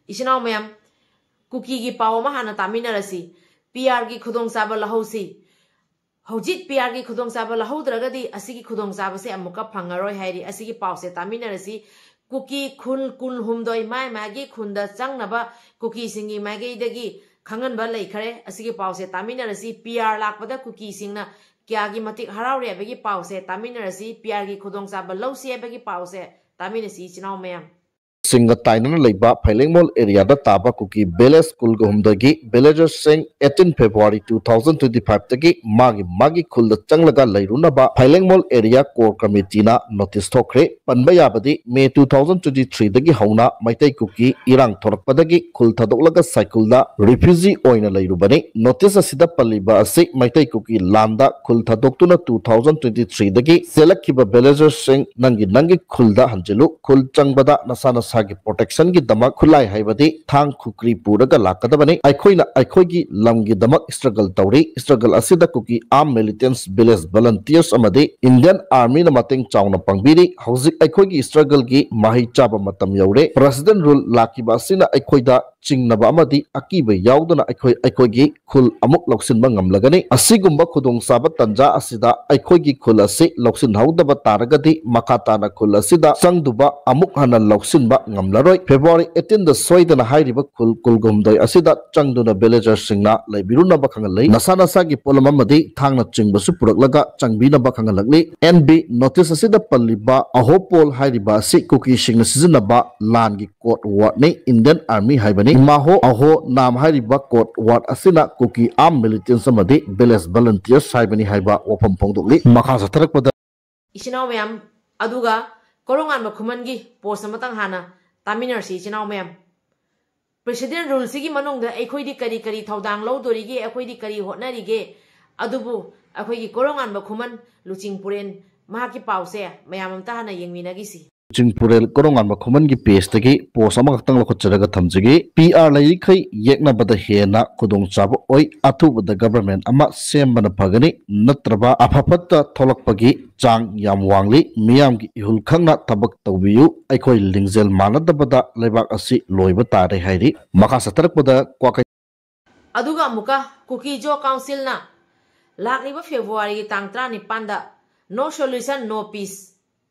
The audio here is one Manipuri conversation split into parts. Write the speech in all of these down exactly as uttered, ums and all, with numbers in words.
ꯏꯆꯤꯟ ꯏꯅꯥꯎ ꯃꯌꯥꯝ, ꯀꯨꯀꯤꯒꯤ ꯄꯥꯎ ꯑꯃ ꯍꯥꯟꯅ ꯇꯥꯃꯤꯟꯅꯔꯁꯤ꯫ ꯄꯤ ꯑꯥꯔꯒꯤ ꯈꯨꯗꯣꯡꯆꯥꯕ ꯂꯧꯍꯧꯁꯤ꯫ ꯍꯧꯖꯤꯛ ꯄꯤ ꯑꯥꯔꯒꯤ ꯈꯨꯗꯣꯡꯆꯥꯕ ꯂꯧꯍꯧꯗ꯭ꯔꯒꯗꯤ ꯑꯁꯤꯒꯤ ꯈꯨꯗꯣꯡꯆꯥꯕꯁꯦ ꯑꯃꯨꯛꯀ ꯐꯪꯉꯔꯣꯏ ꯍꯥꯏꯔꯤ꯫ ꯑꯁꯤꯒꯤ ꯄꯥꯎꯁꯦ ꯇꯥꯃꯤꯟꯅꯔꯁꯤ꯫ ꯀꯨꯀꯤ ꯈꯨꯜ ꯀꯨꯟꯍꯨꯝꯗꯣꯏ ꯃꯥꯏ ꯃꯥꯒꯤ ꯈꯨꯟꯗ ꯆꯪꯅꯕ ꯀꯨꯀꯤꯁꯤꯡꯒꯤ ꯃꯥꯏꯀꯩꯗꯒꯤ ꯈꯪꯍꯟꯕ ꯂꯩꯈ꯭ꯔꯦ꯫ ꯑꯁꯤꯒꯤ ꯄꯥꯎꯁꯦ ꯇꯥꯃꯤꯟꯅꯔꯁꯤ꯫ ꯄꯤ ꯑꯥꯔ ꯂꯥꯛꯄꯗ ꯀꯨꯀꯤꯁꯤꯡꯅ ꯀꯌꯥꯒꯤ ꯃꯇꯤꯛ ꯍꯔꯥꯎꯔꯦ ꯍꯥꯏꯕꯒꯤ ꯄꯥꯎꯁꯦ ꯇꯥꯃꯤꯟꯅꯔꯁꯤ꯫ ꯄꯤ ꯑꯥꯔꯒꯤ ꯈꯨꯗꯣꯡꯆꯥꯕ ꯂꯧꯁꯤ ꯍꯥꯏꯕꯒꯤ ꯄꯥꯎꯁꯦ ꯇꯥꯃꯤꯟꯅꯁꯤ, ꯏꯆꯤꯟ ꯏꯅꯥꯎ ꯃꯌꯥꯝ꯫ ꯁꯤꯡꯒ ꯇꯥꯏꯅꯅ ꯂꯩꯕ ꯐꯩꯂꯦꯡꯃꯣꯜ ꯑꯦꯔꯤꯌꯥꯗ ꯇꯥꯕ ꯀꯨꯀꯤ village ꯀꯨꯜꯒ ꯍꯨꯝꯗꯣꯏꯒꯤ ꯚꯤꯂꯦꯖꯔꯁꯤꯡ eighteen February two thousand twenty five ꯇꯒꯤ ꯃꯥꯒꯤ ꯃꯥꯒꯤ ꯈꯨꯜꯗ ꯆꯪꯂꯒ ꯂꯩꯔꯨꯅꯕ ꯐꯩꯂꯦꯡꯃꯣꯜ ꯑꯦꯔꯤꯌꯥ ꯀꯣꯔ ꯀꯃꯤꯇꯤꯅ ꯅꯣꯇꯤꯁ ꯊꯣꯛꯈ꯭ꯔꯦ꯫ ꯄꯟꯕ ꯌꯥꯕꯗꯤ, ꯃꯦ two thousand twenty three ꯗꯒꯤ ꯍꯧꯅ ꯃꯩꯇꯩ ꯀꯨꯀꯤ ꯏꯔꯥꯡ ꯊꯣꯔꯛꯄꯗꯒꯤ ꯈꯨꯜ ꯊꯥꯗꯣꯛꯂꯒ ꯁꯥꯏꯀꯨꯜꯗ ꯔꯤꯐ꯭ꯌꯨꯖꯤ ꯑꯣꯏꯅ ꯂꯩꯔꯨꯕꯅꯤ꯫ ꯅꯣꯇꯤꯁ ꯑꯁꯤꯗ ꯄꯜꯂꯤꯕ ꯑꯁꯤ ꯃꯩꯇꯩ ꯀꯨꯀꯤ ꯂꯥꯟꯗ ꯈꯨꯜ ꯊꯥꯗꯣꯛꯇꯨꯅ two thousand twenty three ꯗꯒꯤ ꯆꯦꯜꯂꯛꯈꯤꯕ ꯚꯤꯂꯦꯖꯔꯁꯤꯡ ꯅꯪꯒꯤ ꯅꯪꯒꯤ ꯈꯨꯜꯗ ꯍꯟꯖꯤꯜꯂꯨ꯫ ꯈꯨꯜ ꯆꯪꯕꯗ ꯅꯁꯥ ꯅꯁꯥꯒꯤ ꯄ꯭ꯔꯣꯇꯦꯛꯁꯟꯒꯤꯗꯃꯛ ꯈꯨꯠꯂꯥꯏ ꯍꯥꯏꯕꯗꯤ ꯊꯥꯡ ꯈꯨꯀ꯭ꯔꯤ ꯄꯨꯔꯒ ꯂꯥꯛꯀꯗꯕꯅꯤ꯫ ꯑꯩꯈꯣꯏꯅ ꯑꯩꯈꯣꯏꯒꯤ ꯂꯝꯒꯤꯗꯃꯛ ꯁ꯭ꯇ꯭ꯔꯒꯜ ꯇꯧꯔꯤ꯫ ꯁ꯭ꯇ꯭ꯔꯒꯜ ꯑꯁꯤꯗ ꯀꯨꯀꯤ ꯑꯥꯔꯝ ꯃꯤꯂꯤꯇꯦꯟꯠꯁ, ꯚꯤꯂꯦꯖ ꯚꯣꯂꯨꯟꯇꯤꯌꯔꯁ ꯑꯃꯗꯤ ꯏꯟꯗꯤꯌꯟ ꯑꯥꯔꯃꯤꯅ ꯃꯇꯦꯡ ꯆꯥꯎꯅ ꯄꯥꯡꯕꯤꯔꯤ꯫ ꯍꯧꯖꯤꯛ ꯑꯩꯈꯣꯏꯒꯤ ꯁ꯭ꯇ꯭ꯔꯒꯜꯒꯤ ꯃꯍꯩ ꯆꯥꯕ ꯃꯇꯝ ꯌꯧꯔꯦ꯫ ꯄ꯭ꯔꯦꯁꯤꯗꯦꯟꯠ ꯔꯨꯜ ꯂꯥꯛꯈꯤꯕ ꯑꯁꯤꯅ ꯑꯩꯈꯣꯏꯗ ꯆꯤꯡꯅꯕ ꯑꯃꯗꯤ ꯑꯀꯤꯕ ꯌꯥꯎꯗꯅ ꯑꯩꯈꯣꯏ ꯑꯩꯈꯣꯏꯒꯤ ꯈꯨꯜ ꯑꯃꯨꯛ ꯂꯧꯁꯤꯟꯕ ꯉꯝꯂꯒꯅꯤ꯫ ꯑꯁꯤꯒꯨꯝꯕ ꯈꯨꯗꯣꯡꯆꯥꯕ ꯇꯟꯖꯥ ꯑꯁꯤꯗ ꯑꯩꯈꯣꯏꯒꯤ ꯈꯨꯜ ꯑꯁꯤ ꯂꯧꯁꯤꯟꯍꯧꯗꯕ ꯇꯥꯔꯒꯗꯤ ꯃꯈꯥ ꯇꯥꯅ ꯈꯨꯜ ꯑꯁꯤꯗ ꯆꯪꯗꯨꯕ ꯑꯃꯨꯛ ꯍꯟꯅ ꯂꯧꯁꯤꯟꯕ ꯉꯝꯂꯔꯣꯏ꯫ February eighteen ꯗ ꯁꯣꯏꯗꯅ ꯍꯥꯏꯔꯤꯕ ꯈꯨꯜ ꯀꯨꯜꯒꯍꯨꯝꯗꯣꯏ ꯑꯁꯤꯗ ꯆꯪꯗꯨꯅ ꯚꯤꯂꯦꯖꯔꯁꯤꯡꯅ ꯂꯩꯕꯤꯔꯨꯅꯕ ꯈꯪꯍꯜꯂꯤ꯫ ꯅꯁꯥ ꯅꯁꯥꯒꯤ ꯄꯣꯠꯂꯝ ꯑꯃꯗꯤ ꯊꯥꯡꯅꯆꯤꯡꯕꯁꯨ ꯄꯨꯔꯛꯂꯒ ꯆꯪꯕꯤꯅꯕ ꯈꯪꯍꯜꯂꯛꯂꯤ꯫ ꯑꯦꯟ ꯕꯤ ꯅꯣꯇꯤꯁ ꯑꯁꯤꯗ ꯄꯜꯂꯤꯕ ꯑꯍꯣꯄꯣꯜ ꯍꯥꯏꯔꯤꯕ ꯑꯁꯤ ꯀꯨꯀꯤꯁꯤꯡꯅ ꯁꯤꯖꯤꯟꯅꯕ ꯂꯥꯟꯒꯤ ꯀꯣꯗ ꯋꯥꯔꯗꯅꯤ꯫ ꯏꯟꯗꯤꯌꯟ ꯑꯥꯔꯃꯤ ꯍꯥꯏꯕꯅꯤ꯫ ꯏꯃꯥꯍꯣ ꯑꯍꯣ ꯅꯥꯝ ꯍꯥꯏꯔꯤꯕ ꯀꯣꯗ ꯋꯥꯔꯗ ꯑꯁꯤꯅ ꯀꯨꯀꯤ ꯑꯥꯔꯝ ꯃꯤꯂꯤꯇꯦꯟꯠꯁ ꯑꯃꯗꯤ ꯚꯤꯂꯦꯖ ꯚꯣꯂꯨꯟꯇꯤꯌꯔꯁ ꯍꯥꯏꯕꯅꯤ ꯍꯥꯏꯕ ꯋꯥꯐꯝ ꯐꯣꯡꯗꯣꯛꯂꯤ꯫ ꯃꯈꯥ ꯆꯠꯊꯔꯛꯄꯗ ꯏꯆꯤꯟ ꯏꯅꯥꯎ ꯃꯌꯥꯝ, ꯑꯗꯨꯒ ꯀꯣꯔꯧꯉꯥꯟꯕ ꯈꯨꯃꯟꯒꯤ ꯄꯣꯁ ꯑꯃꯇꯪ ꯍꯥꯟꯅ ꯇꯥꯃꯤꯟꯅꯔꯁꯤ, ꯏꯆꯤꯟ ꯏꯅꯥꯎ ꯃꯌꯥꯝ꯫ ꯄ꯭ꯔꯦꯁꯤꯗꯦꯟꯠ ꯔꯨꯜꯁꯤꯒꯤ ꯃꯅꯨꯡꯗ ꯑꯩꯈꯣꯏꯗꯤ ꯀꯔꯤ ꯀꯔꯤ ꯊꯧꯗꯥꯡ ꯂꯧꯗꯣꯔꯤꯒꯦ, ꯑꯩꯈꯣꯏꯗꯤ ꯀꯔꯤ ꯍꯣꯠꯅꯔꯤꯒꯦ? ꯑꯗꯨꯕꯨ ꯑꯩꯈꯣꯏꯒꯤ ꯀꯣꯔꯧꯉꯥꯟꯕ ꯈꯨꯃꯟ ꯂꯨꯆꯤꯡꯄꯨꯔꯦꯟ ꯃꯍꯥꯛꯀꯤ ꯄꯥꯎꯁꯦ ꯃꯌꯥꯝ ꯑꯝꯇ ꯍꯥꯟꯅ ꯌꯦꯡꯃꯤꯟꯅꯈꯤꯁꯤ꯫ ꯆꯤꯡꯄꯨꯔꯦꯜ ꯀꯣꯔꯣꯉꯥꯟꯕ ꯈꯨꯃꯟꯒꯤ pageꯇꯒꯤ post ꯑꯃꯈꯛꯇꯪ ꯂꯧꯈꯠꯆꯔꯒ ꯊꯝꯖꯒꯦ꯫ PR ꯂꯩꯔꯤꯈꯩ ꯌꯦꯛꯅꯕꯗ ꯍꯦꯟꯅ ꯈꯨꯗꯣꯡꯆꯥꯕ ꯑꯣꯏ꯫ ꯑꯊꯨꯕꯗ government ꯑꯃ ꯁꯦꯝꯕꯅ ꯐꯒꯅꯤ, ꯅꯠꯇ꯭ꯔꯕ ꯑꯐ ꯐꯠꯇ ꯊꯣꯛꯂꯛꯄꯒꯤ ꯆꯥꯡ ꯌꯥꯝ ꯋꯥꯡꯂꯤ꯫ ꯃꯤꯌꯥꯝꯒꯤ ꯏꯍꯨꯜ ꯈꯪꯅ ꯊꯕꯛ ꯇꯧꯕꯤꯌꯨ꯫ ꯑꯩꯈꯣꯏ ꯂꯤꯡꯖꯦꯜ ꯃꯥꯟꯅꯗꯕꯗ ꯂꯩꯕꯥꯛ ꯑꯁꯤ ꯂꯣꯏꯕ ꯇꯥꯔꯦ ꯍꯥꯏꯔꯤ꯫ ꯃꯈꯥ ꯆꯠꯊꯔꯛꯄꯗ ꯀ꯭ꯋꯥꯀꯩ ꯑꯗꯨꯒ ꯑꯃꯨꯛꯀ ꯀꯨꯀꯤꯖꯣ ꯀꯥꯎꯟꯁꯤꯜꯅ ꯂꯥꯛꯂꯤꯕ ꯐꯦꯕ꯭ꯔꯨꯋꯥꯔꯤꯒꯤ ꯇꯥꯡ ꯇꯔꯥꯅꯤꯄꯥꯟꯗ "No solution, no peace"꯫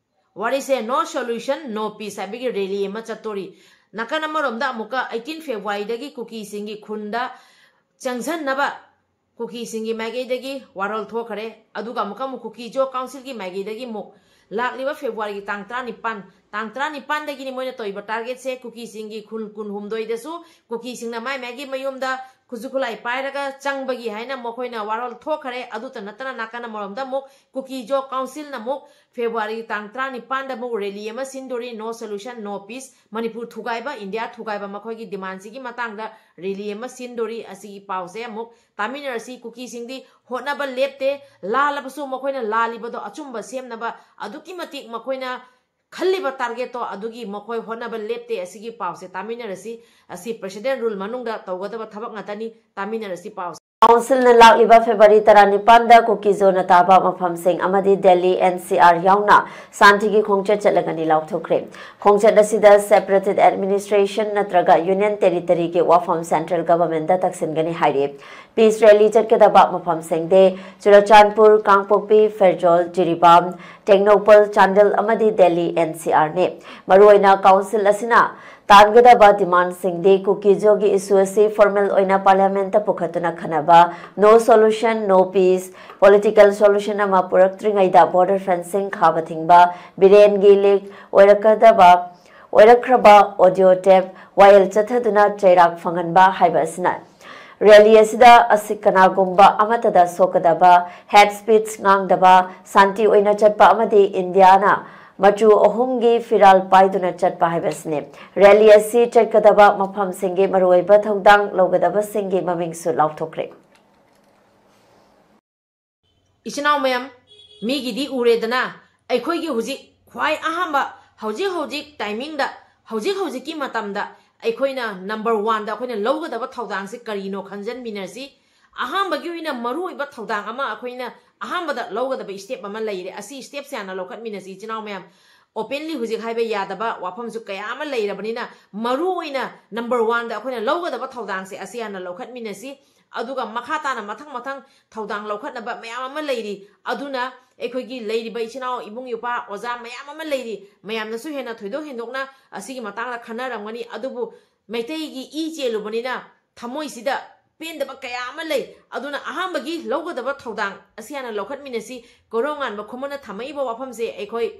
ꯋꯥꯔꯤꯁꯦ "No solution, no peace" ꯍꯥꯏꯕꯒꯤ rally ꯑꯃ ꯆꯠꯇꯣꯔꯤ꯫ ꯅꯥꯀꯟ ꯑꯃꯔꯣꯝꯗ ꯑꯃꯨꯛꯀ eighteen ꯐꯦꯕ꯭ꯔꯨꯋꯥꯔꯤꯗꯒꯤ ꯀꯨꯀꯤꯁꯤꯡꯒꯤ ꯈꯨꯟꯗ ꯆꯪꯁꯟꯅꯕ ꯀꯨꯀꯤꯁꯤꯡꯒꯤ ꯃꯥꯏꯀꯩꯗꯒꯤ ꯋꯥꯔꯣꯜ ꯊꯣꯛꯈ꯭ꯔꯦ꯫ ꯑꯗꯨꯒ ꯑꯃꯨꯛꯀ ꯑꯃꯨꯛ ꯀꯨꯀꯤꯖꯣ ꯀꯥꯎꯟꯁꯤꯜꯒꯤ ꯃꯥꯏꯀꯩꯗꯒꯤ ꯑꯃꯨꯛ ꯂꯥꯛꯂꯤꯕ ꯐꯦꯕ꯭ꯔꯨꯋꯥꯔꯤꯒꯤ ꯇꯥꯡ ꯇꯔꯥꯅꯤꯄꯥꯟ, ꯇꯥꯡ ꯇꯔꯥꯅꯤꯄꯥꯟꯗꯒꯤꯅꯤ ꯃꯣꯏꯅ ꯇꯧꯔꯤꯕ targetꯁꯦ꯫ ꯀꯨꯀꯤꯁꯤꯡꯒꯤ ꯈꯨꯟ ꯀꯨꯟꯍꯨꯝꯗꯣꯏꯗꯁꯨ ꯀꯨꯀꯤꯁꯤꯡꯅ ꯃꯥꯏ ꯃꯥꯏꯒꯤ ꯃꯌꯨꯝꯗ ꯈꯨꯠꯁꯨ ꯈꯨꯠꯂꯥꯏ ꯄꯥꯏꯔꯒ ꯆꯪꯕꯒꯤ ꯍꯥꯏꯅ ꯃꯈꯣꯏꯅ ꯋꯥꯔꯣꯜ ꯊꯣꯛꯈ꯭ꯔꯦ꯫ ꯑꯗꯨꯇ ꯅꯠꯇꯅ ꯅꯥꯀꯟ ꯑꯃꯔꯣꯝꯗ ꯑꯃꯨꯛ ꯀꯨꯀꯤꯖꯣ ꯀꯥꯎꯟꯁꯤꯜꯅ ꯑꯃꯨꯛ ꯐꯦꯕ꯭ꯔꯨꯋꯥꯔꯤꯒꯤ ꯇꯥꯡ ꯇꯔꯥꯅꯤꯄꯥꯟꯗ ꯑꯃꯨꯛ rally ꯑꯃ ꯁꯤꯟꯗꯣꯔꯤ꯫ "No solution, no peace", Manipur ꯊꯨꯒꯥꯏꯕ, ꯏꯟꯗꯤꯌꯥ ꯊꯨꯒꯥꯏꯕ, ꯃꯈꯣꯏꯒꯤ demandꯁꯤꯒꯤ ꯃꯇꯥꯡꯗ rally ꯑꯃ ꯁꯤꯟꯗꯣꯔꯤ꯫ ꯑꯁꯤꯒꯤ ꯄꯥꯎꯁꯦ ꯑꯃꯨꯛ ꯇꯥꯃꯤꯟꯅꯔꯁꯤ꯫ ꯀꯨꯀꯤꯁꯤꯡꯗꯤ ꯍꯣꯠꯅꯕ ꯂꯦꯞꯇꯦ, ꯂꯥꯜꯂꯕꯁꯨ ꯃꯈꯣꯏꯅ ꯂꯥꯜꯂꯤꯕꯗꯣ ꯑꯆꯨꯝꯕ ꯁꯦꯝꯅꯕ ꯑꯗꯨꯛꯀꯤ ꯃꯇꯤꯛ ꯃꯈꯣꯏꯅ ꯈꯜꯂꯤꯕ targetꯇꯣ ꯑꯗꯨꯒꯤ ꯃꯈꯣꯏ ꯍꯣꯠꯅꯕ ꯂꯦꯞꯇꯦ꯫ ꯑꯁꯤꯒꯤ ꯄꯥꯎꯁꯦ ꯇꯥꯃꯤꯟꯅꯔꯁꯤ꯫ ꯑꯁꯤ president rule ꯃꯅꯨꯡꯗ ꯇꯧꯒꯗꯕ ꯊꯕꯛ ꯉꯥꯛꯇꯅꯤ꯫ ꯇꯥꯃꯤꯟꯅꯔꯁꯤ ꯄꯥꯎꯁꯦ꯫ ꯀꯥꯎꯟꯁꯤꯜꯅ ꯂꯥꯛꯂꯤꯕ ꯐꯦꯕ꯭ꯔꯨꯋꯥꯔꯤ ꯇꯔꯥꯅꯤꯄꯥꯟꯗ ꯀꯨꯀꯤꯖꯣꯅ ꯇꯥꯕ ꯃꯐꯝꯁꯤꯡ ꯑꯃꯗꯤ ꯗꯦꯜꯂꯤ NCR ꯌꯥꯎꯅ ꯁꯥꯟꯇꯤꯒꯤ ꯈꯣꯡꯆꯠ ꯆꯠꯂꯒꯅꯤ ꯂꯥꯎꯊꯣꯛꯈ꯭ꯔꯦ꯫ ꯈꯣꯡꯆꯠ ꯑꯁꯤꯗ separate administration ꯅꯠꯇ꯭ꯔꯒ union territoryꯒꯤ ꯋꯥꯐꯝ central governmentꯇ ꯇꯛꯁꯤꯟꯒꯅꯤ ꯍꯥꯏꯔꯤ꯫ Peace rally ꯆꯠꯀꯗꯕ ꯃꯐꯝꯁꯤꯡꯗꯤ ꯆꯨꯔꯆꯥꯟꯄꯨꯔ, ꯀꯥꯡꯄꯣꯛꯄꯤ, ꯐꯦꯔꯖꯣꯜ, ꯖꯤꯔꯤꯕꯥꯝ, ꯇꯦꯡꯅꯧꯄꯜ, ꯆꯥꯟꯗꯦꯜ ꯑꯃꯗꯤ ꯗꯦꯜꯂꯤ NCRꯅꯤ꯫ ꯃꯔꯨꯑꯣꯏꯅ ꯀꯥꯎꯟꯁꯤꯜ ꯑꯁꯤꯅ ꯇꯥꯟꯒꯗꯕ demandꯁꯤꯡꯗꯤ ꯀꯨꯀꯤꯖꯣꯒꯤ issue ꯑꯁꯤ formal ꯑꯣꯏꯅ parliamentꯇ ꯄꯨꯈꯠꯇꯨꯅ ꯈꯟꯅꯕ, "No solution, no peace", political solution ꯑꯃ ꯄꯨꯔꯛꯇ꯭ꯔꯤꯉꯩꯗ border fencing, ꯈꯥꯕ ꯊꯤꯡꯕ, ꯕꯤꯔꯦꯟꯒꯤ leak ꯑꯣꯏꯔꯛꯀꯗꯕ, ꯑꯣꯏꯔꯛꯈ꯭ꯔꯕ audio tape viral ꯆꯠꯊꯗꯨꯅ ꯆꯩꯔꯥꯛ ꯐꯪꯍꯟꯕ ꯍꯥꯏꯕ ꯑꯁꯤꯅ꯫ Rally ꯑꯁꯤꯗ ꯑꯁꯤ ꯀꯅꯥꯒꯨꯝꯕ ꯑꯃꯠꯇꯗ ꯁꯣꯛꯀꯗꯕ, hate speech ꯉꯥꯡꯗꯕ, ꯁꯥꯟꯇꯤ ꯑꯣꯏꯅ ꯆꯠꯄ ꯑꯃꯗꯤ ꯏꯟꯗꯤꯌꯥꯅ ꯃꯆꯨ ꯑꯍꯨꯝꯒꯤ ꯐꯤꯔꯥꯜ ꯄꯥꯏꯗꯨꯅ ꯆꯠꯄ ꯍꯥꯏꯕꯁꯤꯅꯤ꯫ Rally ꯑꯁꯤ ꯆꯠꯀꯗꯕ ꯃꯐꯝꯁꯤꯡꯒꯤ ꯃꯔꯨꯑꯣꯏꯕ ꯊꯧꯗꯥꯡ ꯂꯧꯒꯗꯕꯁꯤꯡꯒꯤ ꯃꯃꯤꯡꯁꯨ ꯂꯥꯎꯊꯣꯛꯈ꯭ꯔꯦ꯫ ꯏꯆꯤꯟ ꯏꯅꯥꯎ ꯃꯌꯥꯝ, ꯃꯤꯒꯤꯗꯤ ꯎꯔꯦꯗꯅ, ꯑꯩꯈꯣꯏꯒꯤ ꯍꯧꯖꯤꯛ ꯈ꯭ꯋꯥꯏ ꯑꯍꯥꯟꯕ ꯍꯧꯖꯤꯛ ꯍꯧꯖꯤꯛ timingꯗ, ꯍꯧꯖꯤꯛ ꯍꯧꯖꯤꯛꯀꯤ ꯃꯇꯝꯗ ꯑꯩꯈꯣꯏꯅ number oneꯗ ꯑꯩꯈꯣꯏꯅ ꯂꯧꯒꯗꯕ ꯊꯧꯗꯥꯡꯁꯤ ꯀꯔꯤꯅꯣ ꯈꯟꯖꯟꯃꯤꯟꯅꯁꯤ꯫ ꯑꯍꯥꯟꯕꯒꯤ ꯑꯣꯏꯅ ꯃꯔꯨꯑꯣꯏꯕ ꯊꯧꯗꯥꯡ ꯑꯃ ꯑꯩꯈꯣꯏꯅ ꯑꯍꯥꯟꯕꯗ ꯂꯧꯒꯗꯕ step ꯑꯃ ꯂꯩꯔꯦ꯫ ꯑꯁꯤ stepꯁꯦ ꯍꯥꯟꯅ ꯂꯧꯈꯠꯃꯤꯟꯅꯁꯤ ꯏꯆꯤꯟ ꯏꯅꯥꯎ ꯃꯌꯥꯝ꯫ Openly ꯍꯧꯖꯤꯛ ꯍꯥꯏꯕ ꯌꯥꯗꯕ ꯋꯥꯐꯝꯁꯨ ꯀꯌꯥ ꯑꯃ ꯂꯩꯔꯕꯅꯤꯅ, ꯃꯔꯨꯑꯣꯏꯅ number oneꯗ ꯑꯩꯈꯣꯏꯅ ꯂꯧꯒꯗꯕ ꯊꯧꯗꯥꯡꯁꯦ ꯑꯁꯤ ꯍꯥꯟꯅ ꯂꯧꯈꯠꯃꯤꯟꯅꯁꯤ꯫ ꯑꯗꯨꯒ ꯃꯈꯥ ꯇꯥꯅ ꯃꯊꯪ ꯃꯊꯪ ꯊꯧꯗꯥꯡ ꯂꯧꯈꯠꯅꯕ ꯃꯌꯥꯝ ꯑꯃ ꯂꯩꯔꯤ꯫ ꯑꯗꯨꯅ ꯑꯩꯈꯣꯏꯒꯤ ꯂꯩꯔꯤꯕ ꯏꯆꯤꯟ ꯏꯅꯥꯎ ꯏꯕꯨꯡ ꯏꯄ꯭ꯋꯥ ꯑꯣꯖꯥ ꯃꯌꯥꯝ ꯑꯃ ꯂꯩꯔꯤ, ꯃꯌꯥꯝꯅꯁꯨ ꯍꯦꯟꯅ ꯊꯣꯏꯗꯣꯛ ꯍꯦꯟꯗꯣꯛꯅ ꯑꯁꯤꯒꯤ ꯃꯇꯥꯡꯗ ꯈꯟꯅꯔꯝꯒꯅꯤ꯫ ꯑꯗꯨꯕꯨ ꯃꯩꯇꯩꯒꯤ ꯏ ꯆꯦꯜꯂꯨꯕꯅꯤꯅ ꯊꯃꯣꯏꯁꯤꯗ ꯄꯦꯟꯗꯕ ꯀꯌꯥ ꯑꯃ ꯂꯩ꯫ ꯑꯗꯨꯅ ꯑꯍꯥꯟꯕꯒꯤ ꯂꯧꯒꯗꯕ ꯊꯧꯗꯥꯡ ꯑꯁꯤ ꯍꯥꯟꯅ ꯂꯧꯈꯠꯃꯤꯟꯅꯁꯤ꯫ ꯀꯣꯔꯧꯉꯥꯟꯕ ꯈꯨꯃꯟꯅ ꯊꯝꯃꯛꯏꯕ ꯋꯥꯐꯝꯁꯦ ꯑꯩꯈꯣꯏ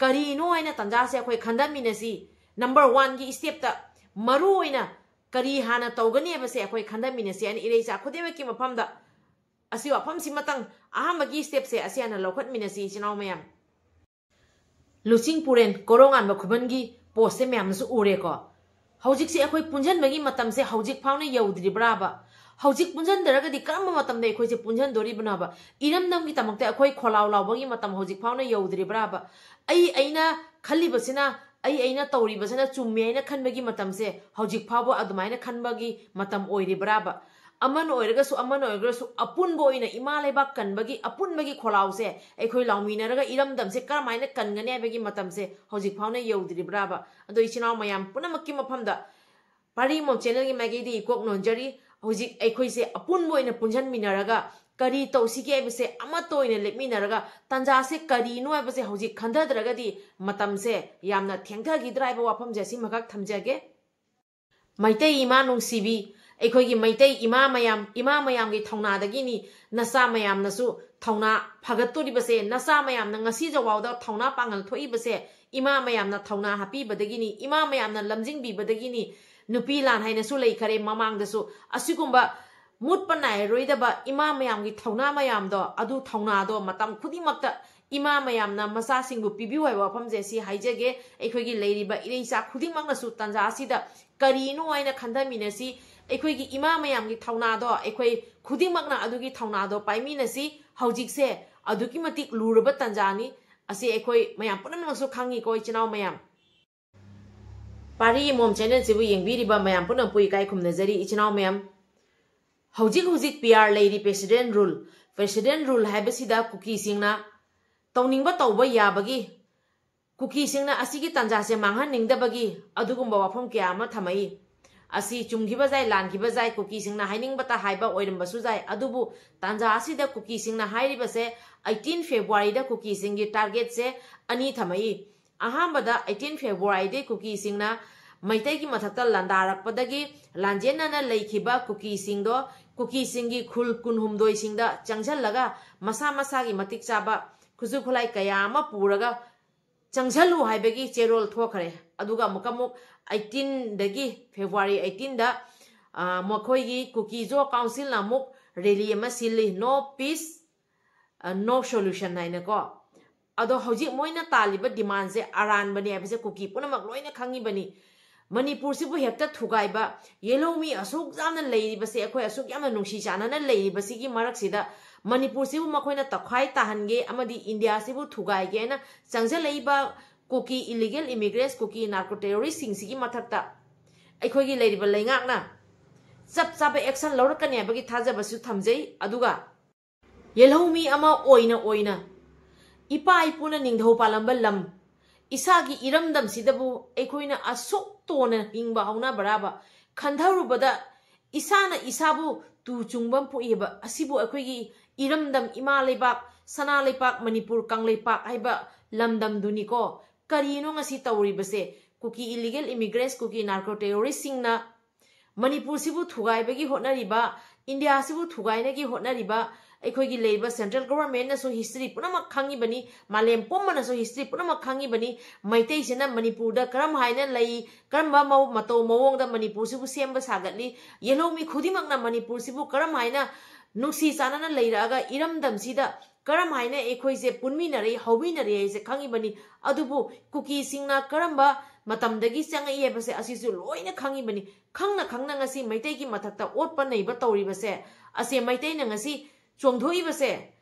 ꯀꯔꯤꯅꯣ ꯍꯥꯏꯅ ꯇꯥꯟꯖꯥꯁꯦ ꯑꯩꯈꯣꯏ ꯈꯟꯊꯃꯤꯟꯅꯁꯤ꯫ Number oneꯒꯤ stepꯇ ꯃꯔꯨ ꯑꯣꯏꯅ ꯀꯔꯤ ꯍꯥꯟꯅ ꯇꯧꯒꯅꯤ ꯍꯥꯏꯕꯁꯦ ꯑꯩꯈꯣꯏ ꯈꯟꯊꯃꯤꯟꯅꯁꯤ ꯍꯥꯏꯅ ꯏꯔꯩꯆꯥ ꯈꯨꯗꯤꯡꯃꯛꯀꯤ ꯃꯐꯝꯗ ꯑꯁꯤ ꯋꯥꯐꯝꯁꯤꯃꯇꯪ ꯑꯍꯥꯟꯕꯒꯤ stepꯁꯦ ꯑꯁꯤ ꯍꯥꯟꯅ ꯂꯧꯈꯠꯃꯤꯟꯅꯁꯤ ꯏꯆꯤꯟ ꯏꯅꯥꯎ ꯃꯌꯥꯝ꯫ ꯂꯨꯆꯤꯡ ꯄꯨꯔꯦꯟ ꯀꯣꯔꯧꯉꯥꯟꯕ ꯈꯨꯃꯟꯒꯤ postꯁꯦ ꯃꯌꯥꯝꯅꯁꯨ ꯎꯔꯦꯀꯣ꯫ ꯍꯧꯖꯤꯛꯁꯦ ꯑꯩꯈꯣꯏ ꯄꯨꯟꯁꯤꯟꯕꯒꯤ ꯃꯇꯝꯁꯦ ꯍꯧꯖꯤꯛ ꯐꯥꯎꯅ ꯌꯧꯗ꯭ꯔꯤꯕ꯭ꯔꯥꯕ? ꯍꯧꯖꯤꯛ ꯄꯨꯟꯁꯤꯟꯗ꯭ꯔꯒꯗꯤ ꯀꯔꯝꯕ ꯃꯇꯝꯗ ꯑꯩꯈꯣꯏꯁꯦ ꯄꯨꯟꯁꯤꯟꯗꯣꯔꯤꯕꯅꯣꯕ? ꯏꯔꯝꯗꯝꯒꯤꯗꯃꯛꯇ ꯑꯩꯈꯣꯏ ꯈꯣꯜꯂꯥꯎ ꯂꯥꯎꯕꯒꯤ ꯃꯇꯝ ꯍꯧꯖꯤꯛ ꯐꯥꯎꯅ ꯌꯧꯗ꯭ꯔꯤꯕ꯭ꯔꯥꯕ? ꯑꯩ ꯑꯩꯅ ꯈꯜꯂꯤꯕꯁꯤꯅ, ꯑꯩ ꯑꯩꯅ ꯇꯧꯔꯤꯕꯁꯤꯅ ꯆꯨꯝꯃꯦ ꯍꯥꯏꯅ ꯈꯟꯕꯒꯤ ꯃꯇꯝꯁꯦ ꯍꯧꯖꯤꯛ ꯐꯥꯎꯕ ꯑꯗꯨꯃꯥꯏꯅ ꯈꯟꯕꯒꯤ ꯃꯇꯝ ꯑꯣꯏꯔꯤꯕ꯭ꯔꯥꯕ? ꯑꯃꯅ ꯑꯣꯏꯔꯒꯁꯨ, ꯑꯃꯅ ꯑꯣꯏꯔꯒꯁꯨ, ꯑꯄꯨꯟꯕ ꯑꯣꯏꯅ ꯏꯃꯥ ꯂꯩꯕꯥꯛ ꯀꯟꯕꯒꯤ ꯑꯄꯨꯟꯕꯒꯤ ꯈꯣꯜꯂꯥꯎꯁꯦ ꯑꯩꯈꯣꯏ ꯂꯥꯎꯃꯤꯟꯅꯔꯒ ꯏꯔꯝꯗꯝꯁꯦ ꯀꯔꯝꯍꯥꯏꯅ ꯀꯟꯒꯅꯤ ꯍꯥꯏꯕꯒꯤ ꯃꯇꯝꯁꯦ ꯍꯧꯖꯤꯛ ꯐꯥꯎꯅ ꯌꯧꯗ꯭ꯔꯤꯕ꯭ꯔꯥꯕ? ꯑꯗꯣ ꯏꯆꯤꯟ ꯏꯅꯥꯎ ꯃꯌꯥꯝ ꯄꯨꯝꯅꯃꯛꯀꯤ ꯃꯐꯝꯗ ꯄꯥꯔꯤꯃꯣꯝ channelꯒꯤ ꯃꯥꯏꯀꯩꯗꯒꯤ ꯏꯀꯣꯛ ꯅꯣꯟꯖꯔꯤ꯫ ꯍꯧꯖꯤꯛ ꯑꯩꯈꯣꯏꯁꯦ ꯑꯄꯨꯟꯕ ꯑꯣꯏꯅ ꯄꯨꯟꯁꯤꯟꯃꯤꯟꯅꯔꯒ ꯀꯔꯤ ꯇꯧꯁꯤꯒꯦ ꯍꯥꯏꯕꯁꯦ ꯑꯃꯠꯇ ꯑꯣꯏꯅ ꯂꯦꯞꯃꯤꯟꯅꯔꯒ ꯇꯥꯟꯖꯥꯁꯦ ꯀꯔꯤꯅꯣ ꯍꯥꯏꯕꯁꯦ ꯍꯧꯖꯤꯛ ꯈꯟꯊꯗ꯭ꯔꯒꯗꯤ ꯃꯇꯝꯁꯦ ꯌꯥꯝꯅ ꯊꯦꯡꯊꯈꯤꯗ꯭ꯔꯥ ꯍꯥꯏꯕ ꯋꯥꯐꯝꯁꯦ ꯑꯁꯤꯃꯈꯛ ꯊꯝꯖꯒꯦ꯫ ꯃꯩꯇꯩ ꯏꯃꯥ ꯅꯨꯡꯁꯤꯕꯤ, ꯑꯩꯈꯣꯏꯒꯤ ꯃꯩꯇꯩ ꯏꯃꯥ ꯃꯌꯥꯝ, ꯏꯃꯥ ꯃꯌꯥꯝꯒꯤ ꯊꯧꯅꯥꯗꯒꯤꯅꯤ ꯅꯆꯥ ꯃꯌꯥꯝꯅꯁꯨ ꯊꯧꯅꯥ ꯐꯒꯠꯇꯣꯔꯤꯕꯁꯦ, ꯅꯆꯥ ꯃꯌꯥꯝꯅ ꯉꯁꯤ ꯖꯋꯥꯎꯗ ꯊꯧꯅꯥ ꯄꯥꯡꯒꯜ ꯊꯣꯛꯏꯕꯁꯦ, ꯏꯃꯥ ꯃꯌꯥꯝꯅ ꯊꯧꯅꯥ ꯍꯥꯞꯄꯤꯕꯗꯒꯤꯅꯤ, ꯏꯃꯥ ꯃꯌꯥꯝꯅ ꯂꯝꯖꯤꯡꯕꯤꯕꯗꯒꯤꯅꯤ꯫ ꯅꯨꯄꯤ ꯂꯥꯟ ꯍꯥꯏꯅꯁꯨ ꯂꯩꯈꯔꯦ ꯃꯃꯥꯡꯗꯁꯨ꯫ ꯑꯁꯤꯒꯨꯝꯕ ꯃꯨꯠꯄ ꯅꯥꯏꯔꯔꯣꯏꯗꯕ ꯏꯃꯥ ꯃꯌꯥꯝꯒꯤ ꯊꯧꯅꯥ ꯃꯌꯥꯝꯗꯣ, ꯑꯗꯨ ꯊꯧꯅꯥꯗꯣ ꯃꯇꯝ ꯈꯨꯗꯤꯡꯃꯛꯇ ꯏꯃꯥ ꯃꯌꯥꯝꯅ ꯃꯆꯥꯁꯤꯡꯕꯨ ꯄꯤꯕꯤꯌꯨ ꯍꯥꯏꯕ ꯋꯥꯐꯝꯁꯦ ꯁꯤ ꯍꯥꯏꯖꯒꯦ꯫ ꯑꯩꯈꯣꯏꯒꯤ ꯂꯩꯔꯤꯕ ꯏꯔꯩꯆꯥ ꯈꯨꯗꯤꯡꯃꯛꯅꯁꯨ ꯇꯥꯟꯖꯥ ꯑꯁꯤꯗ ꯀꯔꯤꯅꯣ ꯍꯥꯏꯅ ꯈꯟꯊꯃꯤꯟꯅꯁꯤ꯫ ꯑꯩꯈꯣꯏꯒꯤ ꯏꯃꯥ ꯃꯌꯥꯝꯒꯤ ꯊꯧꯅꯥꯗꯣ ꯑꯩꯈꯣꯏ ꯈꯨꯗꯤꯡꯃꯛꯅ ꯑꯗꯨꯒꯤ ꯊꯧꯅꯥꯗꯣ ꯄꯥꯏꯃꯤꯟꯅꯁꯤ꯫ ꯍꯧꯖꯤꯛꯁꯦ ꯑꯗꯨꯛꯀꯤ ꯃꯇꯤꯛ ꯂꯨꯔꯕ ꯇꯥꯟꯖꯥꯅꯤ꯫ ꯑꯁꯤ ꯑꯩꯈꯣꯏ ꯃꯌꯥꯝ ꯄꯨꯝꯅꯃꯛꯁꯨ ꯈꯪꯉꯤꯀꯣ, ꯏꯆꯤꯟ ꯏꯅꯥꯎ ꯃꯌꯥꯝ꯫ ꯄꯥꯔꯤ ꯃꯣꯝ ꯆꯦꯅꯦꯜꯁꯤꯕꯨ ꯌꯦꯡꯕꯤꯔꯤꯕ ꯃꯌꯥꯝ ꯄꯨꯝꯅꯃꯛꯄꯨ ꯏꯀꯥꯏ ꯈꯨꯝꯅꯖꯔꯤ, ꯏꯆꯤꯟ ꯏꯅꯥꯎ ꯃꯌꯥꯝ꯫ ꯍꯧꯖꯤꯛ ꯍꯧꯖꯤꯛ ꯄꯤ ꯑꯥꯔ ꯂꯩꯔꯤ, ꯄ꯭ꯔꯦꯁꯤꯗꯦꯟ ꯔꯨꯜ꯫ ꯄ꯭ꯔꯦꯁꯤꯗꯦꯟ ꯔꯨꯜ ꯍꯥꯏꯕꯁꯤꯗ ꯀꯨꯀꯤꯁꯤꯡꯅ ꯇꯧꯅꯤꯡꯕ ꯇꯧꯕ ꯌꯥꯕꯒꯤ, ꯀꯨꯀꯤꯁꯤꯡꯅ ꯑꯁꯤꯒꯤ ꯇꯥꯟꯖꯥꯁꯦ ꯃꯥꯡꯍꯟꯅꯤꯡꯗꯕꯒꯤ ꯑꯗꯨꯒꯨꯝꯕ ꯋꯥꯐꯝ ꯀꯌꯥ ꯑꯃ ꯊꯝꯃꯛꯏ꯫ ꯑꯁꯤ ꯆꯨꯝꯈꯤꯕ ꯌꯥꯏ, ꯂꯥꯟꯈꯤꯕ ꯌꯥꯏ, ꯀꯨꯀꯤꯁꯤꯡꯅ ꯍꯥꯏꯅꯤꯡꯕꯇ ꯍꯥꯏꯕ ꯑꯣꯏꯔꯝꯕꯁꯨ ꯌꯥꯏ꯫ ꯑꯗꯨꯕꯨ ꯇꯥꯟꯖꯥ ꯑꯁꯤꯗ ꯀꯨꯀꯤꯁꯤꯡꯅ ꯍꯥꯏꯔꯤꯕꯁꯦ, eighteen Februaryꯗ ꯀꯨꯀꯤꯁꯤꯡꯒꯤ targetꯁꯦ ꯑꯅꯤ ꯊꯝꯃꯛꯏ꯫ ꯑꯍꯥꯟꯕꯗ, eighteen Februaryꯗꯤ ꯀꯨꯀꯤꯁꯤꯡꯅ ꯃꯩꯇꯩꯒꯤ ꯃꯊꯛꯇ ꯂꯥꯟꯗꯥꯔꯛꯄꯗꯒꯤ ꯂꯥꯟꯖꯦꯟꯅꯅ ꯂꯩꯈꯤꯕ ꯀꯨꯀꯤꯁꯤꯡꯗꯣ, ꯀꯨꯀꯤꯁꯤꯡꯒꯤ ꯈꯨꯜ ꯀꯨꯟꯍꯨꯝꯗꯣꯏꯁꯤꯡꯗ ꯆꯪꯁꯤꯜꯂꯒ ꯃꯁꯥ ꯃꯁꯥꯒꯤ ꯃꯇꯤꯛ ꯆꯥꯕ ꯈꯨꯠꯁꯨ ꯈꯨꯠꯂꯥꯏ ꯀꯌꯥ ꯑꯃ ꯄꯨꯔꯒ ꯆꯪꯁꯤꯜꯂꯨ ꯍꯥꯏꯕꯒꯤ ꯆꯦꯔꯣꯜ ꯊꯣꯛꯈ꯭ꯔꯦ꯫ ꯑꯗꯨꯒ ꯑꯃꯨꯛꯀ ꯑꯃꯨꯛ eighteenꯗꯒꯤ, February eighteenꯗ, ꯑ, ꯃꯈꯣꯏꯒꯤ ꯀꯨꯀꯤꯖꯣ councilꯅ ꯑꯃꯨꯛ rally ꯑꯃ ꯁꯤꯜꯂꯤ, "No peace, ꯑ, no solution" ꯍꯥꯏꯅꯀꯣ꯫ ꯑꯗꯣ ꯍꯧꯖꯤꯛ ꯃꯣꯏꯅ ꯇꯥꯜꯂꯤꯕ demandꯁꯦ ꯑꯔꯥꯟꯕꯅꯤ ꯍꯥꯏꯕꯁꯦ ꯀꯨꯀꯤ ꯄꯨꯝꯅꯃꯛ ꯂꯣꯏꯅ ꯈꯪꯉꯤꯕꯅꯤ꯫ ꯃꯅꯤꯄꯨꯔꯁꯤꯕꯨ ꯍꯦꯛꯇ ꯊꯨꯒꯥꯏꯕ, ꯌꯦꯜꯍꯧꯃꯤ ꯑꯁꯨꯛ ꯌꯥꯝꯅ ꯂꯩꯔꯤꯕꯁꯦ, ꯑꯩꯈꯣꯏ ꯑꯁꯨꯛ ꯌꯥꯝꯅ ꯅꯨꯡꯁꯤ ꯆꯥꯟꯅꯅ ꯂꯩꯔꯤꯕꯁꯤꯒꯤ ꯃꯔꯛꯁꯤꯗ ꯃꯅꯤꯄꯨꯔꯁꯤꯕꯨ ꯃꯈꯣꯏꯅ ꯇꯧꯈꯥꯏ ꯇꯥꯍꯟꯒꯦ ꯑꯃꯗꯤ ꯏꯟꯗꯤꯌꯥꯁꯤꯕꯨ ꯊꯨꯒꯥꯏꯒꯦꯅ ꯆꯪꯁꯤꯜꯂꯛꯏꯕ ꯀꯨꯀꯤ illegal immigrants, ꯀꯨꯀꯤ narco terroristꯁꯤꯡꯁꯤꯒꯤ ꯃꯊꯛꯇ ꯑꯩꯈꯣꯏꯒꯤ ꯂꯩꯔꯤꯕ ꯂꯩꯉꯥꯛꯅ ꯆꯞ ꯆꯥꯕ action ꯂꯧꯔꯛꯀꯅꯤ ꯍꯥꯏꯕꯒꯤ ꯊꯥꯖꯕꯁꯨ ꯊꯝꯖꯩ꯫ ꯑꯗꯨꯒ ꯌꯦꯜꯍꯧꯃꯤ ꯑꯃ ꯑꯣꯏꯅ ꯑꯣꯏꯅ ꯏꯄꯥ ꯏꯄꯨꯅ ꯅꯤꯡꯊꯧ ꯄꯥꯜꯂꯝꯕ ꯂꯝ, ꯏꯁꯥꯒꯤ ꯏꯔꯝꯗꯝꯁꯤꯗꯕꯨ ꯑꯩꯈꯣꯏꯅ ꯑꯁꯨꯛ ꯇꯣꯟꯅ ꯍꯤꯡꯕ ꯍꯧꯅꯕ꯭ꯔꯥꯕ? ꯈꯟꯊꯔꯨꯕꯗ ꯏꯁꯥꯅ ꯏꯁꯥꯕꯨ ꯇꯨ ꯆꯨꯡꯕ ꯑꯃ ꯄꯣꯛꯏꯕ꯫ ꯑꯁꯤꯕꯨ ꯑꯩꯈꯣꯏꯒꯤ ꯏꯔꯝꯗꯝ, ꯏꯃꯥ ꯂꯩꯕꯥꯛ, ꯁꯅꯥ ꯂꯩꯄꯥꯛ, ꯃꯅꯤꯄꯨꯔ ꯀꯪꯂꯩꯄꯥꯛ ꯍꯥꯏꯕ ꯂꯝꯗꯝꯗꯨꯅꯤꯀꯣ꯫ ꯀꯔꯤꯅꯣ ꯉꯁꯤ ꯇꯧꯔꯤꯕꯁꯦ? ꯀꯨꯀꯤ illegal immigrants, ꯀꯨꯀꯤ narco terroristꯁꯤꯡꯅ ꯃꯅꯤꯄꯨꯔꯁꯤꯕꯨ ꯊꯨꯒꯥꯏꯕꯒꯤ ꯍꯣꯠꯅꯔꯤꯕ, ꯏꯟꯗꯤꯌꯥꯁꯤꯕꯨ ꯊꯨꯒꯥꯏꯅꯒꯤ ꯍꯣꯠꯅꯔꯤꯕ, ꯑꯩꯈꯣꯏꯒꯤ ꯂꯩꯔꯤꯕ central governmentꯅꯁꯨ history ꯄꯨꯝꯅꯃꯛ ꯈꯪꯉꯤꯕꯅꯤ, ꯃꯥꯂꯦꯝ ꯄꯨꯝꯕꯅꯁꯨ history ꯄꯨꯝꯅꯃꯛ ꯈꯪꯉꯤꯕꯅꯤ꯫ ꯃꯩꯇꯩꯁꯤꯅ ꯃꯅꯤꯄꯨꯔꯗ ꯀꯔꯝ ꯍꯥꯏꯅ ꯂꯩ, ꯀꯔꯝꯕ ꯃꯑꯣ-, ꯃꯇꯧ ꯃꯑꯣꯡꯗ ꯃꯅꯤꯄꯨꯔꯁꯤꯕꯨ ꯁꯦꯝꯕ ꯁꯥꯒꯠꯂꯤ, ꯌꯦꯜꯍꯧꯃꯤ ꯈꯨꯗꯤꯡꯃꯛꯅ ꯃꯅꯤꯄꯨꯔꯁꯤꯕꯨ ꯀꯔꯝ ꯍꯥꯏꯅ ꯅꯨꯡꯁꯤ ꯆꯥꯟꯅꯅ ꯂꯩꯔꯛꯑꯒ ꯏꯔꯝꯗꯝꯁꯤꯗ ꯀꯔꯝ ꯍꯥꯏꯅ ꯑꯩꯈꯣꯏꯁꯦ ꯄꯨꯟꯃꯤꯟꯅꯔꯛꯏ, ꯍꯧꯃꯤꯟꯅꯔꯛꯏ ꯍꯥꯏꯁꯦ ꯈꯪꯉꯤꯕꯅꯤ꯫ ꯑꯗꯨꯕꯨ ꯀꯨꯀꯤꯁꯤꯡꯅ ꯀꯔꯝꯕ ꯃꯇꯝꯗꯒꯤ ꯆꯪꯉꯛꯏ ꯍꯥꯏꯕꯁꯦ ꯑꯁꯤꯁꯨ ꯂꯣꯏꯅ ꯈꯪꯉꯤꯕꯅꯤ꯫ ꯈꯪꯅ ꯈꯪꯅ ꯉꯁꯤ ꯃꯩꯇꯩꯒꯤ ꯃꯊꯛꯇ ꯑꯣꯠꯄ ꯅꯩꯕ ꯇꯧꯔꯤꯕꯁꯦ, ꯑꯁꯦ ꯃꯩꯇꯩꯅ ꯉꯁꯤ ꯆꯣꯡꯊꯣꯛꯏꯕꯁꯦ,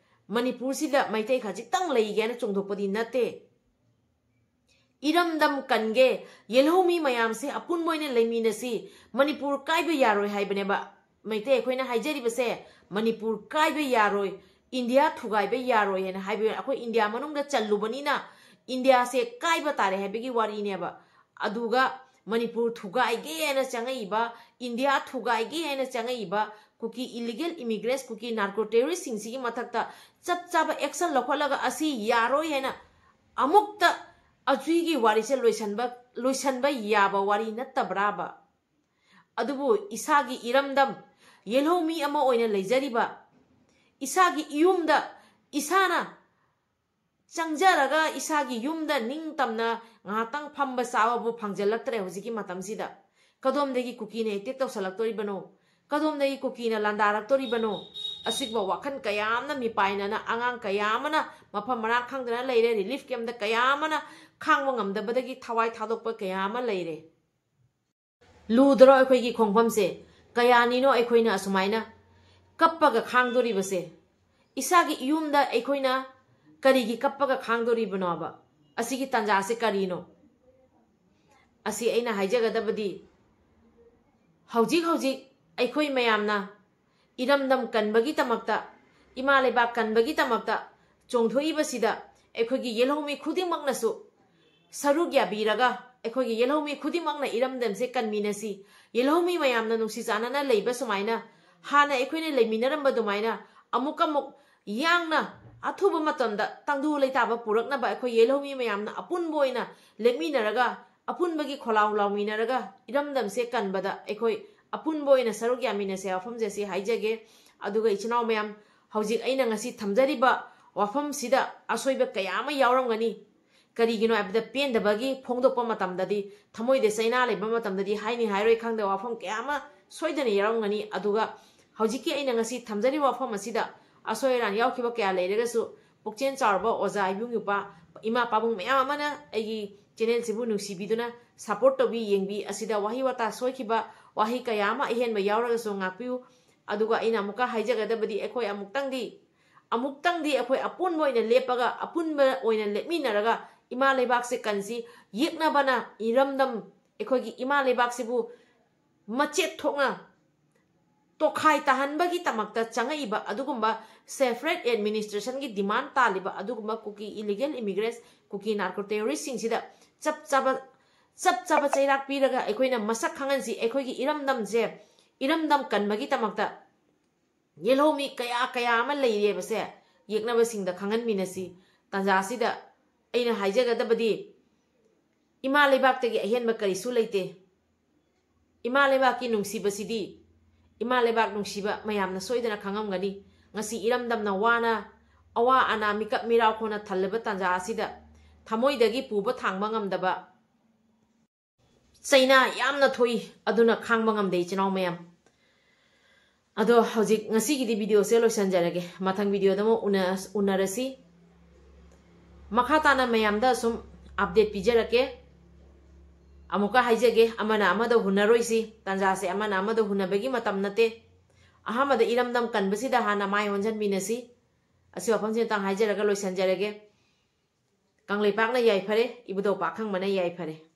ꯃꯅꯤꯄꯨꯔꯁꯤꯗ ꯃꯩꯇꯩ ꯈꯖꯤꯛꯇꯪ ꯂꯩꯒꯦꯅ ꯆꯣꯡꯊꯣꯛꯄꯗꯤ ꯅꯠꯇꯦ꯫ ꯏꯔꯝꯗꯝ ꯀꯟꯒꯦ, ꯌꯦꯜꯍꯧꯃꯤ ꯃꯌꯥꯝꯁꯦ ꯑꯄꯨꯟꯕ ꯑꯣꯏꯅ ꯂꯩꯃꯤꯟꯅꯁꯤ, ꯃꯅꯤꯄꯨꯔ ꯀꯥꯏꯕ ꯌꯥꯔꯣꯏ ꯍꯥꯏꯕꯅꯦꯕ꯫ ꯃꯩꯇꯩ ꯑꯩꯈꯣꯏꯅ ꯍꯥꯏꯖꯔꯤꯕꯁꯦ, ꯃꯅꯤꯄꯨꯔ ꯀꯥꯏꯕ ꯌꯥꯔꯣꯏ, ꯏꯟꯗꯤꯌꯥ ꯊꯨꯒꯥꯏꯕ ꯌꯥꯔꯣꯏ ꯍꯥꯏꯅ ꯍꯥꯏꯕ, ꯑꯩꯈꯣꯏ ꯏꯟꯗꯤꯌꯥ ꯃꯅꯨꯡꯗ ꯆꯜꯂꯨꯕꯅꯤꯅ ꯏꯟꯗꯤꯌꯥꯁꯦ ꯀꯥꯏꯕ ꯇꯥꯔꯦ ꯍꯥꯏꯕꯒꯤ ꯋꯥꯔꯤꯅꯦꯕ꯫ ꯑꯗꯨꯒ ꯃꯅꯤꯄꯨꯔ ꯊꯨꯒꯥꯏꯒꯦ ꯍꯥꯏꯅ ꯆꯪꯉꯛꯏꯕ, ꯏꯟꯗꯤꯌꯥ ꯊꯨꯒꯥꯏꯒꯦ ꯍꯥꯏꯅ ꯆꯪꯉꯛꯏꯕ ꯀꯨꯀꯤ illegal immigrants, ꯀꯨꯀꯤ narco terroristꯁꯤꯡꯁꯤꯒꯤ ꯃꯊꯛꯇ ꯆꯞ ꯆꯥꯕ action ꯂꯧꯈꯠꯂꯒ ꯑꯁꯤ ꯌꯥꯔꯣꯏ ꯍꯥꯏꯅ ꯑꯃꯨꯛꯇ ꯑꯗꯨꯒꯤ ꯋꯥꯔꯤꯁꯦ ꯂꯣꯏꯁꯟꯕ, ꯂꯣꯏꯁꯟꯕ ꯌꯥꯕ ꯋꯥꯔꯤ ꯅꯠꯇꯕ꯭ꯔꯥꯕ? ꯑꯗꯨꯕꯨ ꯏꯁꯥꯒꯤ ꯏꯔꯝꯗꯝ, ꯌꯦꯜꯍꯧꯃꯤ ꯑꯃ ꯑꯣꯏꯅ ꯂꯩꯖꯔꯤꯕ, ꯏꯁꯥꯒꯤ ꯏꯌꯨꯝꯗ ꯏꯁꯥꯅ ꯆꯪꯖꯔꯒ ꯏꯁꯥꯒꯤ ꯌꯨꯝꯗ ꯅꯤꯡꯇꯝꯅ ꯉꯥꯏꯍꯥꯛꯇꯪ ꯐꯝꯕ ꯆꯥꯕꯕꯨ ꯐꯪꯖꯜꯂꯛꯇ꯭ꯔꯦ ꯍꯧꯖꯤꯛꯀꯤ ꯃꯇꯝꯁꯤꯗ꯫ ꯀꯗꯣꯝꯗꯒꯤ ꯀꯨꯀꯤꯅ attack ꯇꯧꯁꯜꯂꯛꯇꯣꯔꯤꯕꯅꯣ? ꯀꯗꯣꯝꯗꯒꯤ ꯀꯨꯀꯤꯅ ꯂꯥꯟꯗꯥꯔꯛꯇꯣꯔꯤꯕꯅꯣ? ꯑꯁꯤꯒꯨꯝꯕ ꯋꯥꯈꯜ ꯀꯌꯥ ꯑꯃꯅ ꯃꯤꯄꯥꯏꯅꯅ ꯑꯉꯥꯡ ꯀꯌꯥ ꯑꯃꯅ ꯃꯐꯝ ꯃꯔꯥꯡ ꯈꯪꯗꯅ ꯂꯩꯔꯦ꯫ Relief campꯇ ꯀꯌꯥ ꯑꯃꯅ ꯈꯥꯡꯕ ꯉꯝꯗꯕꯗꯒꯤ ꯊꯋꯥꯏ ꯊꯥꯗꯣꯛꯄ ꯀꯌꯥ ꯑꯃ ꯂꯩꯔꯦ꯫ ꯂꯨꯗ꯭ꯔꯣ ꯑꯩꯈꯣꯏꯒꯤ ꯈꯣꯡꯐꯝꯁꯦ? ꯀꯌꯥꯅꯤꯅꯣ ꯑꯩꯈꯣꯏꯅ ꯑꯁꯨꯃꯥꯏꯅ ꯀꯞꯄꯒ ꯈꯥꯡꯗꯣꯔꯤꯕꯁꯦ? ꯏꯁꯥꯒꯤ ꯏꯌꯨꯝꯗ ꯑꯩꯈꯣꯏꯅ ꯀꯔꯤꯒꯤ ꯀꯞꯄꯒ ꯈꯥꯡꯗꯣꯔꯤꯕꯅꯣꯕ? ꯑꯁꯤꯒꯤ ꯇꯥꯟꯖꯥꯁꯦ ꯀꯔꯤꯅꯣ? ꯑꯁꯤ ꯑꯩꯅ ꯍꯥꯏꯖꯒꯗꯕꯗꯤ, ꯍꯧꯖꯤꯛ ꯍꯧꯖꯤꯛ ꯑꯩꯈꯣꯏ ꯃꯌꯥꯝꯅ ꯏꯔꯝꯗꯝ ꯀꯟꯕꯒꯤꯗꯃꯛꯇ, ꯏꯃꯥ ꯂꯩꯕꯥꯛ ꯀꯟꯕꯒꯤꯗꯃꯛꯇ ꯆꯣꯡꯊꯣꯛꯏꯕꯁꯤꯗ ꯑꯩꯈꯣꯏꯒꯤ ꯌꯦꯜꯍꯧꯃꯤ ꯈꯨꯗꯤꯡꯃꯛꯅꯁꯨ ꯁꯔꯨꯛ ꯌꯥꯕꯤꯔꯒ, ꯑꯩꯈꯣꯏꯒꯤ ꯌꯦꯜꯍꯧꯃꯤ ꯈꯨꯗꯤꯡꯃꯛꯅ ꯏꯔꯝꯗꯝꯁꯦ ꯀꯟꯃꯤꯟꯅꯁꯤ꯫ ꯌꯦꯜꯍꯧꯃꯤ ꯃꯌꯥꯝꯅ ꯅꯨꯡꯁꯤ ꯆꯥꯟꯅꯅ ꯂꯩꯕ ꯁꯨꯃꯥꯏꯅ, ꯍꯥꯟꯅ ꯑꯩꯈꯣꯏꯅ ꯂꯩꯃꯤꯟꯅꯔꯝꯕ ꯑꯗꯨꯃꯥꯏꯅ ꯑꯃꯨꯛ ꯑꯃꯨꯛ ꯌꯥꯡꯅ ꯑꯊꯨꯕ ꯃꯇꯝꯗ ꯇꯪꯗꯨ ꯂꯩꯇꯥꯕ ꯄꯨꯔꯛꯅꯕ ꯑꯩꯈꯣꯏ ꯌꯦꯜꯍꯧꯃꯤ ꯃꯌꯥꯝꯅ ꯑꯄꯨꯟꯕ ꯑꯣꯏꯅ ꯂꯦꯞꯃꯤꯟꯅꯔꯒ, ꯑꯄꯨꯟꯕꯒꯤ ꯈꯣꯜꯂꯥꯎ ꯂꯥꯎꯃꯤꯟꯅꯔꯒ ꯏꯔꯝꯗꯝꯁꯦ ꯀꯟꯕꯗ ꯑꯩꯈꯣꯏ ꯑꯄꯨꯟꯕ ꯑꯣꯏꯅ ꯁꯔꯨꯛ ꯌꯥꯃꯤꯟꯅꯁꯦ ꯋꯥꯐꯝꯁꯦ ꯁꯤ ꯍꯥꯏꯖꯒꯦ꯫ ꯑꯗꯨꯒ ꯏꯆꯤꯟ ꯏꯅꯥꯎ ꯃꯌꯥꯝ, ꯍꯧꯖꯤꯛ ꯑꯩꯅ ꯉꯁꯤ ꯊꯝꯖꯔꯤꯕ ꯋꯥꯐꯝꯁꯤꯗ ꯑꯁꯣꯏꯕ ꯀꯌꯥ ꯑꯃ ꯌꯥꯎꯔꯝꯒꯅꯤ꯫ ꯀꯔꯤꯒꯤꯅꯣ ꯍꯥꯏꯕꯗ, ꯄꯦꯟꯗꯕꯒꯤ ꯐꯣꯡꯗꯣꯛꯄ ꯃꯇꯝꯗꯗꯤ, ꯊꯃꯣꯏꯗ ꯆꯩꯅꯥ ꯂꯩꯕ ꯃꯇꯝꯗꯗꯤ ꯍꯥꯏꯅꯤ ꯍꯥꯏꯔꯣꯏ ꯈꯪꯗꯕ ꯋꯥꯐꯝ ꯀꯌꯥ ꯑꯃ ꯁꯣꯏꯗꯅ ꯌꯥꯎꯔꯝꯒꯅꯤ꯫ ꯑꯗꯨꯒ ꯍꯧꯖꯤꯛꯀꯤ ꯑꯩꯅ ꯉꯁꯤ ꯊꯝꯖꯔꯤꯕ ꯋꯥꯐꯝ ꯑꯁꯤꯗ ꯑꯁꯣꯏ ꯑꯔꯥꯟ ꯌꯥꯎꯈꯤꯕ ꯀꯌꯥ ꯂꯩꯔꯒꯁꯨ, ꯄꯨꯛꯆꯦꯜ ꯆꯥꯎꯔꯕ ꯑꯣꯖꯥ ꯏꯕꯨꯡ ꯏꯄ꯭ꯋꯥ, ꯏꯃꯥ ꯄꯥꯕꯨꯡ ꯃꯌꯥꯝ ꯑꯃꯅ ꯑꯩꯒꯤ channelꯁꯤꯕꯨ ꯅꯨꯡꯁꯤꯕꯤꯗꯨꯅ support ꯇꯧꯕꯤ, ꯌꯦꯡꯕꯤ꯫ ꯑꯁꯤꯗ ꯋꯥꯍꯩ ꯋꯥꯇꯥ ꯁꯣꯏꯈꯤꯕ, ꯋꯥꯍꯩ ꯀꯌꯥ ꯑꯃ ꯑꯍꯦꯟꯕ ꯌꯥꯎꯔꯒꯁꯨ ꯉꯥꯛꯄꯤꯌꯨ꯫ ꯑꯗꯨꯒ ꯑꯩꯅ ꯑꯃꯨꯛꯀ ꯍꯥꯏꯖꯒꯗꯕꯗꯤ, ꯑꯩꯈꯣꯏ ꯑꯃꯨꯛꯇꯪꯗꯤ ꯑꯃꯨꯛꯇꯪꯗꯤ ꯑꯩꯈꯣꯏ ꯑꯄꯨꯟꯕ ꯑꯣꯏꯅ ꯂꯦꯞꯄꯒ, ꯑꯄꯨꯟꯕ ꯑꯣꯏꯅ ꯂꯦꯞꯃꯤꯟꯅꯔꯒ ꯏꯃꯥ ꯂꯩꯕꯥꯛꯁꯦ ꯀꯟꯁꯤ꯫ ꯌꯦꯛꯅꯕꯅ ꯏꯔꯝꯗꯝ, ꯑꯩꯈꯣꯏꯒꯤ ꯏꯃꯥ ꯂꯩꯕꯥꯛꯁꯤꯕꯨ ꯃꯆꯦꯠ ꯊꯣꯛꯅ ꯇꯣꯈꯥꯏ ꯇꯥꯍꯟꯕꯒꯤꯗꯃꯛꯇ ꯆꯪꯉꯛꯏꯕ ꯑꯗꯨꯒꯨꯝꯕ separate administrationꯒꯤ demand ꯇꯥꯜꯂꯤꯕ ꯑꯗꯨꯒꯨꯝꯕ ꯀꯨꯀꯤ illegal immigrants, ꯀꯨꯀꯤ narco terroristꯁꯤꯡꯁꯤꯗ ꯆꯞ ꯆꯥꯕ, ꯆꯞ ꯆꯥꯕ ꯆꯩꯔꯥꯛ ꯄꯤꯔꯒ ꯑꯩꯈꯣꯏꯅ ꯃꯁꯛ ꯈꯪꯍꯟꯁꯤ꯫ ꯑꯩꯈꯣꯏꯒꯤ ꯏꯔꯝꯗꯝꯁꯦ, ꯏꯔꯝꯗꯝ ꯀꯟꯕꯒꯤꯗꯃꯛꯇ ꯌꯦꯜꯍꯧꯃꯤ ꯀꯌꯥ ꯀꯌꯥ ꯑꯃ ꯂꯩꯔꯦꯕꯁꯦ ꯌꯦꯛꯅꯕꯁꯤꯡꯗ ꯈꯪꯍꯟꯃꯤꯟꯅꯁꯤ꯫ ꯇꯥꯟꯖꯥ ꯑꯁꯤꯗ ꯑꯩꯅ ꯍꯥꯏꯖꯒꯗꯕꯗꯤ, ꯏꯃꯥ ꯂꯩꯕꯥꯛꯇꯒꯤ ꯑꯍꯦꯟꯕ ꯀꯔꯤꯁꯨ ꯂꯩꯇꯦ꯫ ꯏꯃꯥ ꯂꯩꯕꯥꯛꯀꯤ ꯅꯨꯡꯁꯤꯕꯁꯤꯗꯤ, ꯏꯃꯥ ꯂꯩꯕꯥꯛ ꯅꯨꯡꯁꯤꯕ ꯃꯌꯥꯝꯅ ꯁꯣꯏꯗꯅ ꯈꯪꯉꯝꯒꯅꯤ꯫ ꯉꯁꯤ ꯏꯔꯝꯗꯝꯅ ꯋꯥꯅ, ꯑꯋꯥ ꯑꯅꯥ, ꯃꯤꯀꯞ ꯃꯤꯔꯥꯎꯈꯣꯅ ꯊꯜꯂꯕ ꯇꯥꯟꯖꯥ ꯑꯁꯤꯗ ꯊꯃꯣꯏꯗꯒꯤ ꯄꯨꯕ ꯊꯥꯡꯕ ꯉꯝꯗꯕ ꯆꯩꯅꯥ ꯌꯥꯝꯅ ꯊꯣꯛꯏ, ꯑꯗꯨꯅ ꯈꯥꯡꯕ ꯉꯝꯗꯦ, ꯏꯆꯤꯟ ꯏꯅꯥꯎ ꯃꯌꯥꯝ꯫ ꯑꯗꯣ ꯍꯧꯖꯤꯛ ꯉꯁꯤꯒꯤꯗꯤ videoꯁꯦ ꯂꯣꯏꯁꯤꯟꯖꯔꯒꯦ꯫ ꯃꯊꯪ videoꯗ ꯑꯃꯨꯛ ꯎꯅ-, ꯎꯅꯔꯁꯤ꯫ ꯃꯈꯥ ꯇꯥꯅ ꯃꯌꯥꯝꯗ ꯁꯨꯝ update ꯄꯤꯖꯔꯛꯀꯦ꯫ ꯑꯃꯨꯛꯀ ꯍꯥꯏꯖꯒꯦ, ꯑꯃꯅ ꯑꯃꯗ ꯍꯨꯟꯅꯔꯣꯏꯁꯤ, ꯇꯥꯟꯖꯥꯁꯦ ꯑꯃꯅ ꯑꯃꯗ ꯍꯨꯟꯅꯕꯒꯤ ꯃꯇꯝ ꯅꯠꯇꯦ꯫ ꯑꯍꯥꯟꯕꯗ ꯏꯔꯝꯗꯝ ꯀꯟꯕꯁꯤꯗ ꯍꯥꯟꯅ ꯃꯥꯏ ꯑꯣꯟꯁꯤꯟꯃꯤꯟꯅꯁꯤ꯫ ꯑꯁꯤ ꯋꯥꯐꯝꯁꯤꯃꯇꯪ ꯍꯥꯏꯖꯔꯒ ꯂꯣꯏꯁꯤꯟꯖꯔꯒꯦ꯫ ꯀꯪꯂꯩꯄꯥꯛꯅ ꯌꯥꯏꯐꯔꯦ, ꯏꯕꯨꯙꯧ ꯄꯥꯈꯪꯕꯅ ꯌꯥꯏꯐꯔꯦ꯫